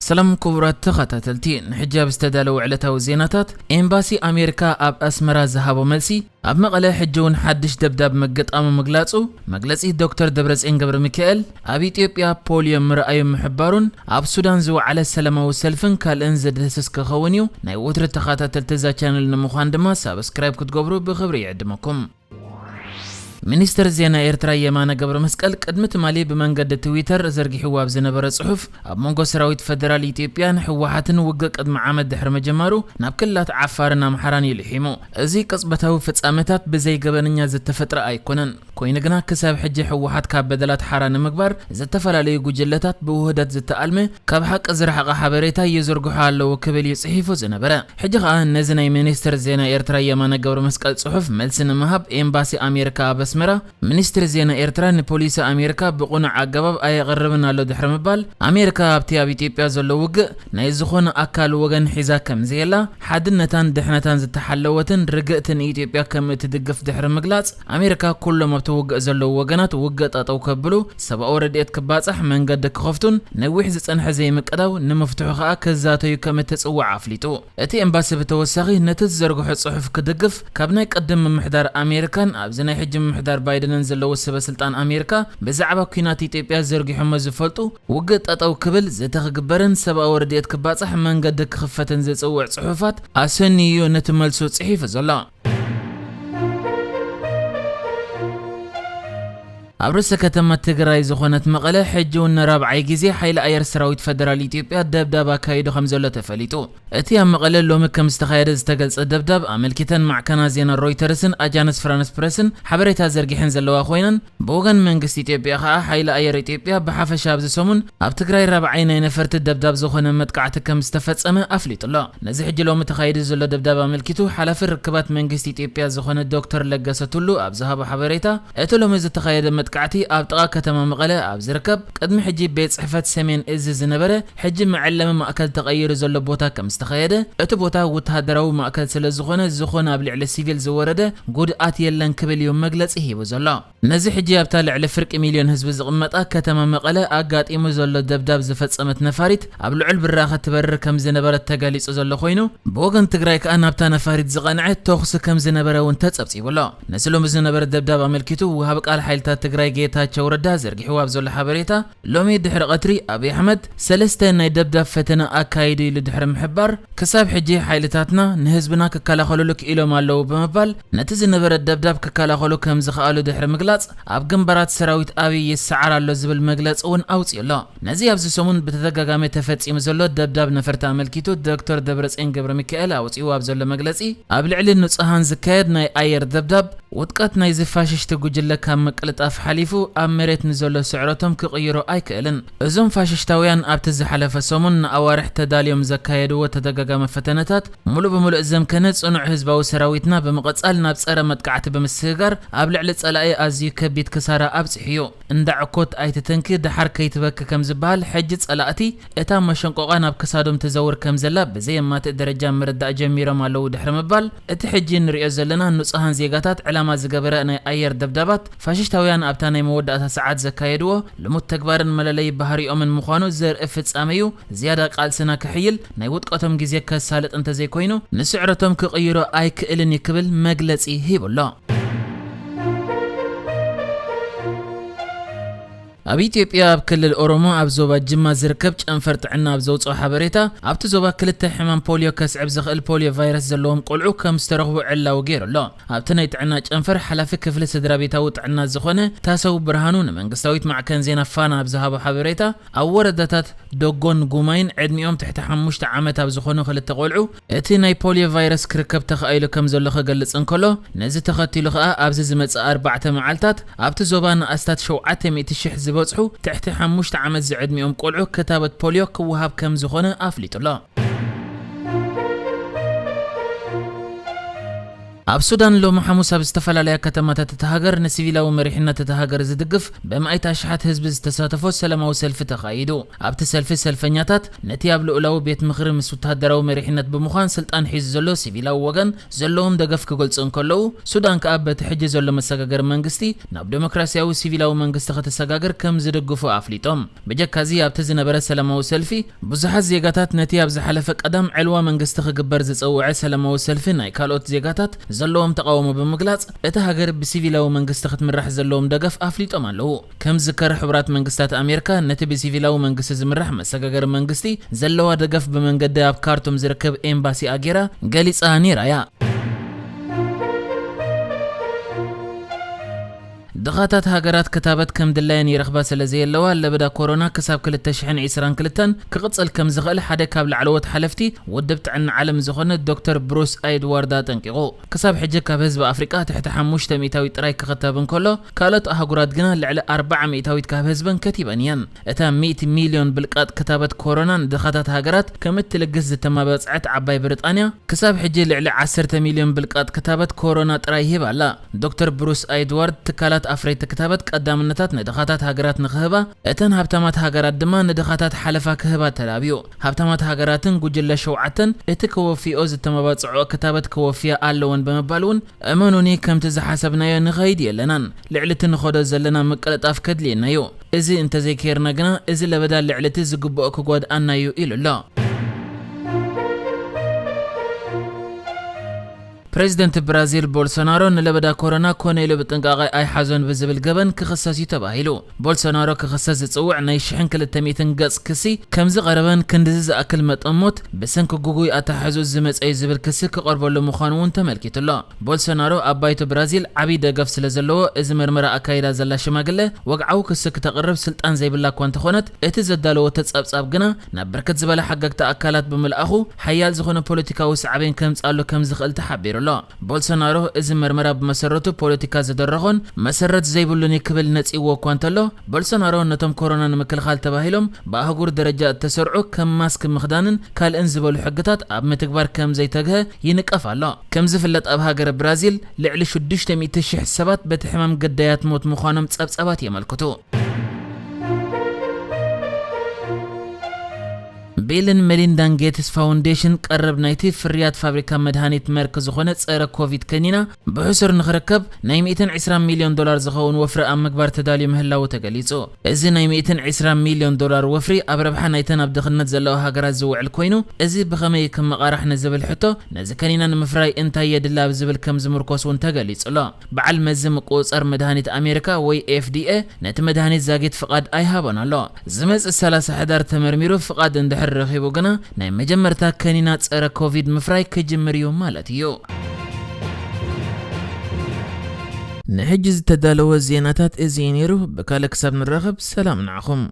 ሰላም ክቡራት ተኸታተልቲ፣ ንሕጂ ኣብ ዝተዳለወ ዕለታዊ ዜናታት፣ ኤምባሲ ኣሜሪካ ኣብ ኣስመራ ዝሃቦ መልሲ፣ ኣብ መቐለ ሕጂ እውን ሓድሽ ደብዳብ መገጣሙ ምግላጹ፣ መግለጺ ዶክተር ደብረጽዮን ገብረ ሚካኤል፣ ኣብ ኢትዮጵያ ፖልዮ ምርኣዩ ምሕባሩን፣ ኣብ ሱዳን ዝወዓለ ሰላማዊ ሰልፍን ካልእን ዘድህስስ ክኸውን እዩ። ናይ ወትሪ ተኸታተልቲ እዛ ቻነል ንምዃን ድማ ሳብስክራይብ ክትገብሩ ብኽብሪ ይዕድመኩም። ሚኒስትር ዜና ኤርትራ የማነ ገብረ መስቀል ቅድሚ ትማሊ ብመንገዲ ትዊተር ዘርጊሕዎ ኣብ ዝነበረ ጽሑፍ፣ ኣብ መንጎ ሰራዊት ፈደራል ኢትዮጵያን ህወሓትን ውግእ ቅድሚ ዓመት ድሕሪ ምጅማሩ፣ ናብ ክልላት ዓፋርን ኣምሓራን እዩ ልሒሙ። እዚ ቅጽበታዊ ፍጻመታት ብዘይ ገበነኛ ዝተፈጥረ ኣይኮነን። ኮይኑ ግና፣ ክሳብ ሕጂ ህወሓት ካብ በደላት ሓራ ንምግባር ዝተፈላለዩ ጉጅለታት ብውህደት ዝተኣልመ፣ ካብ ሓቂ ዝረሓቐ ሓበሬታ ይዝርግሑ ኣለዉ ክብል እዩ ጽሒፉ ዝነበረ። ሕጂ ኸኣ ነዚ ናይ ሚኒስትር ዜና ኤርትራ የማነ ገብረ መስቀል ጽሑፍ መልሲ ንምሃብ፣ ኤምባሲ ኣሜሪካ ኣብ ኣስመራ፣ ሚኒስትሪ ዜና ኤርትራ ንፖሊሲ ኣሜሪካ ብቕኑዕ ኣገባብ ኣየቕርብን ኣሎ ድሕሪ ምባል፣ ኣሜሪካ ኣብቲ ኣብ ኢትዮጵያ ዘሎ ውግእ ናይ ዝኾነ ኣካል ወገን ሒዛ ከም ዘየላ፣ ሓድነታን ድሕነታን ዝተሓለወትን ርግእትን ኢትዮጵያ ከም እትድግፍ ድሕሪ ምግላጽ፣ ኣሜሪካ ኩሎም ኣብቲ ውግእ ዘለዉ ወገናት ውግእ ጠጠው ከብሉ፣ ሰብኣዊ ረድኤት ክባጻሕ መንገዲ ክኸፍቱን ነዊሕ ዝጸንሐ ዘይምቅዳው ንምፍትሑ ከኣ ክዛተዩ ከም እትጽውዕ ኣፍሊጡ። እቲ ኤምባሲ ብተወሳኺ ነቲ ዝዘርግሖ ጽሑፍ ክድግፍ፣ ካብ ናይ ቅድም ምምሕዳር ኣሜሪካን ኣብዚ ናይ ሕጂ ምምሕዳር ባይደንን ዘለዉ ሰበ ስልጣን ኣሜሪካ ብዛዕባ ኲናት ኢትዮጵያ ዘርጊሖሞ ዝፈልጡ፣ ውግእ ጠጠው ክብል፣ ዝተኽግበርን ሰብኣዊ ረድኤት ክባጻሕ መንገዲ ክኽፈትን ዝጽውዕ ጽሑፋት ኣሰንዩ ነቲ መልሱ ጽሒፉ ዘሎ። ኣብ ርእሰ ከተማ ትግራይ ዝኾነት መቐለ፣ ሕጂ እውን ንራብዓይ ግዜ ሓይሊ ኣየር ሰራዊት ፈደራል ኢትዮጵያ ደብዳብ ኣካይዱ ከም ዘሎ ተፈሊጡ። እቲ ኣብ መቐለ ሎሚ ከም ዝተኻየደ ዝተገልጸ ደብዳብ ኣመልኪተን ማዕከናት ዜና ሮይተርስን ኣጃንስ ፍራንስ ፕረስን ሓበሬታ ዘርጊሐን ዘለዋ ኮይነን፣ ብወገን መንግስቲ ኢትዮጵያ ከኣ፣ ሓይሊ ኣየር ኢትዮጵያ ብሓፈሻ ኣብዚ ሰሙን ኣብ ትግራይ ራብዓይ ናይ ነፈርቲ ደብዳብ ዝኾነ መጥቃዕቲ ከም ዝተፈጸመ ኣፍሊጡ ኣሎ። ነዚ ሕጂ ሎሚ ተኻይዱ ዘሎ ደብዳብ ኣመልኪቱ፣ ሓላፊ ርክባት መንግስቲ ኢትዮጵያ ዝኾነ ዶክተር ለገሰ ቱሉ ኣብ ዝሃቦ ሓበሬታ፣ እቲ ሎሚ ዝተኻየደ መጥቃዕቲ ኣብ ጥቓ ከተማ መቐለ ኣብ ዝርከብ፣ ቅድሚ ሕጂ ቤት ጽሕፈት ሰሜን እዝ ዝነበረ፣ ሕጂ መዐለሚ ማእከል ተቐይሩ ዘሎ ቦታ ከም ዝተኻየደ፣ እቲ ቦታ ወተሃደራዊ ማእከል ስለ ዝኾነ፣ ዝኾነ ኣብ ልዕሊ ሲቪል ዝወረደ ጉድኣት የለን ክብል እዩ መግለጺ ሂቡ ዘሎ። ነዚ ሕጂ ኣብታ ልዕሊ ፍርቂ ሚልዮን ህዝቢ ዝቕመጣ ከተማ መቐለ ኣጋጢሙ ዘሎ ደብዳብ ዝፈጸመት ነፋሪት፣ ኣብ ልዑል ብራኸ ትበርር ከም ዝነበረት ተገሊጹ ዘሎ ኮይኑ፣ ብወገን ትግራይ ከኣ ናብታ ነፋሪት ዝቐንዐ ተኹሲ ከም ዝነበረ እውን ተጸብጺቡ ኣሎ። ነዚ ሎሚ ዝነበረ ደብዳብ ኣመልኪቱ፣ ወሃቢ ቃል ሓይልታት ትግራይ ጌታቸው ረዳ ዘርጊሕዎ ኣብ ዘሎ ሓበሬታ፣ ሎሚ ድሕሪ ቀትሪ ኣብይ ኣሕመድ ሰለስተ ናይ ደብዳብ ፈተነ ኣካይዱ ኢሉ ድሕሪ ምሕባር፣ ክሳብ ሕጂ ሓይልታትና ንህዝብና ክከላኸሉሉ ክኢሎም ኣለዉ ብምባል፣ ነቲ ዝነበረ ደብዳብ ክከላኸሉ ከም ዝኸኣሉ ድሕሪ ምግላጽ፣ ኣብ ግንባራት ሰራዊት ኣብይ ይሰዓር ኣሎ ዝብል መግለጺ እውን ኣውጺኡ ኣሎ። ነዚ ኣብዚ ሰሙን ብተደጋጋሚ ተፈጺሙ ዘሎ ደብዳብ ነፈርቲ ኣመልኪቱ፣ ዶክተር ደብረጽዮን ገብረ ሚካኤል ኣውጺኡ ኣብ ዘሎ መግለጺ፣ ኣብ ልዕሊ ንጹሃን ዝካየድ ናይ ኣየር ደብዳብ፣ ውድቀት ናይዚ ፋሽስቲ ጉጅለ ካብ ምቅልጣፍ ሓሊፉ፣ ኣብ መሬት ንዘሎ ስዕረቶም ክቕይሮ ኣይክእልን። እዞም ፋሽስታውያን ኣብቲ ዝሓለፈ ሰሙን ንኣዋርሕ ተዳልዮም ዘካየድዎ ተደጋጋሚ ፈተነታት፣ ሙሉእ ብሙሉእ ዘምከነ ጽኑዕ ህዝባዊ ሰራዊትና ብምቕጻል፣ ናብ ጸረ መጥቃዕቲ ብምስግጋር፣ ኣብ ልዕሊ ጸላኢ ኣዝዩ ከቢድ ክሳራ ኣብጺሑ እዩ። እንዳ ዕኮት ኣይትተንኪ፣ ደሓር ከይትበኪ ከም ዝበሃል፣ ሕጂ ጸላእቲ እታ መሸንቆቓ ናብ ክሳዶም ትዘውር ከም ዘላ ብዘየማትእ ደረጃ ምርዳእ ጀሚሮም ኣለዉ ድሕሪ ምባል፣ እቲ ሕጂ ንሪኦ ዘለና ንጹሃን ዜጋታት ዕላማ ዝገበረ ናይ ኣየር ደብዳባት፣ ፋሽስታውያን ኣብታ ናይ መወዳእታ ሰዓት ዘካየድዎ ልሙድ ተግባርን መለለዪ ባህሪኦምን ምዃኑ ዘርኢ ፍጻመ እዩ። ዝያዳ ቃልስና ክሕይል፣ ናይ ውድቀቶም ግዜ ከሳልጥ እንተዘይኮይኑ፣ ንስዕረቶም ክቕይሮ ኣይክእልን እዩ ክብል መግለጺ ሂቡ ኣሎ። ኣብ ኢትዮጵያ፣ ኣብ ክልል ኦሮሞ፣ ኣብ ዞባ ጅማ ዝርከብ ጨንፈር ጥዕና ኣብ ዘውፅኦ ሓበሬታ፣ ኣብቲ ዞባ ክልተ ሕማም ፖልዮ ከስዕብ ዝኽእል ፖልዮ ቫይረስ ዘለዎም ቆልዑ ከም ዝተረኽቡ ዕላዊ ገይሩ ኣሎ። ኣብቲ ናይ ጥዕና ጨንፈር ሓላፊ ክፍሊ ስድራ ቤታዊ ጥዕና ዝኾነ ታሰው ብርሃኑ ንመንግስታዊት ማዕከን ዜና ፋና ኣብ ዝሃቦ ሓበሬታ፣ ኣብ ወረዳታት ዶጎን ጉማይን ዕድሚኦም ትሕቲ ሓሙሽተ ዓመት ኣብ ዝኾኑ ክልተ ቆልዑ እቲ ናይ ፖልዮ ቫይረስ ክርከብ ተኻኢሉ ከም ዘሎ ክገልጽ እንከሎ፣ ነዚ ተኸቲሉ ከኣ ኣብዚ ዝመጽእ ኣርባዕተ መዓልታት ኣብቲ ዞባ ንኣስታት ሸውዓተ ሚእቲ ሽሕ ዝበጽሑ ትሕቲ ሓሙሽተ ዓመት ዝዕድሚኦም ቆልዑ ክታበት ፖልዮ ክወሃብ ከም ዝኾነ ኣፍሊጡ ኣሎ። ኣብ ሱዳን ሎሚ ሓሙስ ኣብ ዝተፈላለያ ከተማታት እታ ሃገር ንሲቪላዊ መሪሕነት እታ ሃገር ዝድግፍ ብመኣይት ኣሽሓት ህዝቢ ዝተሳተፎ ሰላማዊ ሰልፊ ተኻይዱ። ኣብቲ ሰልፊ ሰልፈኛታት ነቲ ኣብ ልኡላዊ ቤት ምኽሪ ምስ ወተሃደራዊ መሪሕነት ብምዃን ስልጣን ሒዙ ዘሎ ሲቪላዊ ወገን ዘለዎም ደገፍ ክገልጹ እንከለዉ፣ ሱዳን ከኣ በቲ ሕጂ ዘሎ መሰጋገሪ መንግስቲ ናብ ዴሞክራሲያዊ ሲቪላዊ መንግስቲ ከተሰጋግር ከም ዝድግፉ ኣፍሊጦም። ብጀካዚ ኣብቲ ዝነበረ ሰላማዊ ሰልፊ ብዙሓት ዜጋታት ነቲ ኣብ ዝሓለፈ ቀዳም ዕልዋ መንግስቲ ክግበር ዝጸውዐ ሰላማዊ ሰልፊ ናይ ካልኦት ዜጋታት ዘለዎም ተቓውሞ ብምግላጽ፣ እታ ሃገር ብሲቪላዊ መንግስቲ ክትምራሕ ዘለዎም ደገፍ ኣፍሊጦም ኣለዉ። ከም ዝዝከር፣ ሕቡራት መንግስታት ኣሜሪካ ነቲ ብሲቪላዊ መንግስቲ ዝምራሕ መሰጋገሪ መንግስቲ ዘለዋ ደገፍ ብመንገዲ ኣብ ካርቱም ዝርከብ ኤምባሲኣ ጌራ ገሊጻ ነይራ እያ። ድኻታት ሃገራት ክታበት ከም ድላየን ይረኽባ ስለ ዘየለዋ፣ ለበዳ ኮሮና ክሳብ ክልተ ሽሕን ዕስራን ክልተን ክቕጽል ከም ዝኽእል ሓደ ካብ ላዕለዎት ሓለፍቲ ውድብ ጥዕና ዓለም ዝኾነ ዶክተር ብሩስ ኣይድዋርድ ኣጠንቂቑ። ክሳብ ሕጂ ካብ ህዝቢ ኣፍሪቃ ትሕቲ ሓሙሽተ ሚእታዊት ጥራይ ክኽተብ እንከሎ፣ ካልኦት ኣህጉራት ግና ልዕሊ ኣርብዓ ሚእታዊት ካብ ህዝበን ከቲበን እየን። እታ ሚእቲ ሚልዮን ብልቃጥ ክታበት ኮሮና ንድኻታት ሃገራት ከም እትልግስ ዝተማባጽዐት ዓባይ ብሪጣንያ፣ ክሳብ ሕጂ ልዕሊ ዓሰርተ ሚልዮን ብልቃጥ ክታበት ኮሮና ጥራይ ሂባ ኣላ። ዶክተር ብሩስ ኣይድዋርድ፣ ትካላት ኣፍረይቲ ክታበት ቀዳምነታት ንድኻታት ሃገራት ንኽህባ፣ እተን ሃብታማት ሃገራት ድማ ንድኻታት ሓለፋ ክህባ ተላብዩ። ሃብታማት ሃገራትን ጉጅለ ሸውዓተን እቲ ከወፊኦ ዝተመባጽዖ ክታበት ከወፍያ ኣለወን ብምባል እውን፣ "እመኑኒ፣ ከምቲ ዝሓሰብናዮ ንኸይድ የለናን። ልዕሊ እቲ ንኸዶ ዘለና ምቅልጣፍ ከድልየና እዩ። እዚ እንተዘይከይርና ግና፣ እዚ ለበዳ ልዕሊ እቲ ዝግብኦ ክጎድኣና እዩ" ኢሉ ኣሎ። ፕሬዚደንት ብራዚል ቦልሶናሮ ንለበዳ ኮሮና ኮነ ኢሉ ብጥንቃቐ ኣይሓዞን ብዝብል ገበን ክኽሰስ እዩ ተባሂሉ። ቦልሶናሮ ክኽሰስ ዝጽውዕ ናይ ሽሕን ክልተ ሚእትን ገጽ ክሲ ከም ዝቐረበን ክንድዚ ዝኣክል መጠን ሞት ብሰንኪ ጉጉይ ኣተሓሕዝኡ ዝመጸ እዩ ዝብል ክሲ ክቐርበሉ ምዃኑ እውን ተመልኪቱ ኣሎ። ቦልሶናሮ ኣብ ባይቶ ብራዚል ዓብዪ ደገፍ ስለ ዘለዎ፣ እዚ መርመራ ኣካይዳ ዘላ ሽማግለ ወግዓዊ ክሲ ክተቕርብ ስልጣን ዘይብላ እኳ እንተኾነት፣ እቲ ዘዳለወቶ ጸብጻብ ግና ናብ ብርክት ዝበላ ሓገግቲ ኣካላት ብምልኣኹ፣ ሓያል ዝኾነ ፖለቲካዊ ሳዕቤን ከምጽኣሉ ከም ዝኽእል ተሓቢሩ ኣሎ። ቦልሶናሮ፣ "እዚ መርመራ ብመሰረቱ ፖለቲካ ዝደረኾን መሰረት ዘይብሉን እዩ" ክብል ነጺዎ እኳ እንተሎ፣ ቦልሶናሮ ነቶም ኮሮና ንምክልኻል ተባሂሎም ብኣህጉር ደረጃ እተሰርዑ ከም ማስክ ምኽዳንን ካልእን ዝበሉ ሕግታት ኣብ ምትግባር ከም ዘይተግሀ ይንቀፍ ኣሎ። ከም ዝፍለጥ፣ ኣብ ሃገረ ብራዚል ልዕሊ ሽዱሽተ ሚእቲ ሽሕ ሰባት በቲ ሕማም ግዳያት ሞት ምዃኖም ጸብጻባት የመልክቱ። ቢልን ሜሊንዳን ጌትስ ፋውንዴሽን ቀረብ ናይቲ ፍርያት ፋብሪካ መድሃኒት መርክ ዝኾነ ጸረ ኮቪድ ከኒና ብሕሱር ንኽርከብ ናይ ሚእትን ዕስራን ሚልዮን ዶላር ዝኸውን ወፍሪ ኣብ ምግባር ተዳልዩ ምህላዉ ተገሊጹ። እዚ ናይ ሚእትን ዕስራን ሚልዮን ዶላር ወፍሪ ኣብ ረብሓ ናይተን ኣብ ድኽነት ዘለዋ ሃገራት ዝውዕል ኮይኑ፣ እዚ ብኸመይ ክመቓራሕ ንዝብል ሕቶ፣ ነዚ ከኒና ንምፍራይ እንታይ የድሊ ኣብ ዝብል ከም ዝምርኮስ እውን ተገሊጹ ኣሎ። በዓል መዚ ምቁጽጻር መድሃኒት ኣሜሪካ ወይ ኤፍ ዲ ኤ ነቲ መድሃኒት ዛጊት ፍቓድ ኣይሃቦን ኣሎ። ዝመጽእ ሰላሳ ሕዳር ተመርሚሩ ፍቓድ እንድሕር ረኺቡ ግና ናይ መጀመርታ ከኒና ጸረ ኮቪድ ምፍራይ ክጅምር እዩ ማለት እዩ። ንሕጂ ዝተዳለወ ዜናታት እዚ እዩ ነይሩ። ብካልእ ክሳብ ንራኸብ ሰላም ንዓኹም።